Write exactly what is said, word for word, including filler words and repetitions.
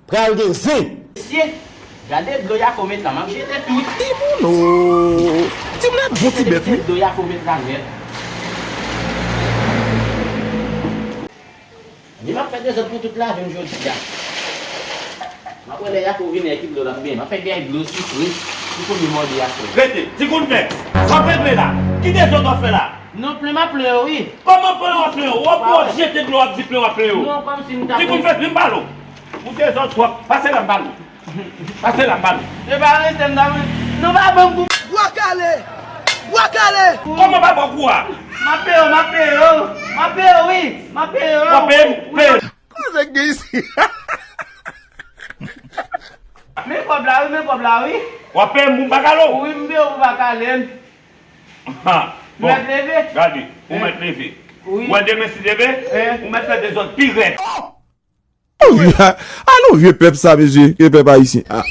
Pral gen zen. Mesye, gade dlo Yafo met la, m ap jete tout. Timoun o! Timoun nan bon ti bèf, wi. Dlo Yafo met la nèt. Li m ap fè dezòd pou tout lavi m jodi a. M ap wè lè Yafo vini ak dlo l ap benyen. M ap fè gen dlo sikre pou premye mòde Yafo. Rete, Ti Kounfèks, sa w regle la? Ki dezòd w ap fè la? Non, plen m ap plen yo, wi. Kòman plen w ap plen yo? W ap, w ap jete dlo, w ap di plen w ap plen yo. Non, kòmsi m ta... Ti Kounfèks, vin pale w. Ou dezòd twòp. Pase la m pale w. Pase la m pale w. E pa rete m ta... Non, pa ban m kou. Bwa kale! Bwa kale! Kòman pa ba w kou a? M ap peye yo, m ap peye yo. M ap peye yo, wi. M ap peye yo. W ap peye m? Peye m. Kote nèg gen isi? Men kòb la, wi, men kòb la, wi. W ap peye m pou m pa kale w? Wi, m peye w pou w pa kale m. Ha, bon. Mèt leve. Gade, ou mèt leve. Wi. Ou wè demen si leve, ou mèt fè dezòd pi rèd. An vye, an non vye pèp sa, mesye, ke pèp ayisyen. Ah.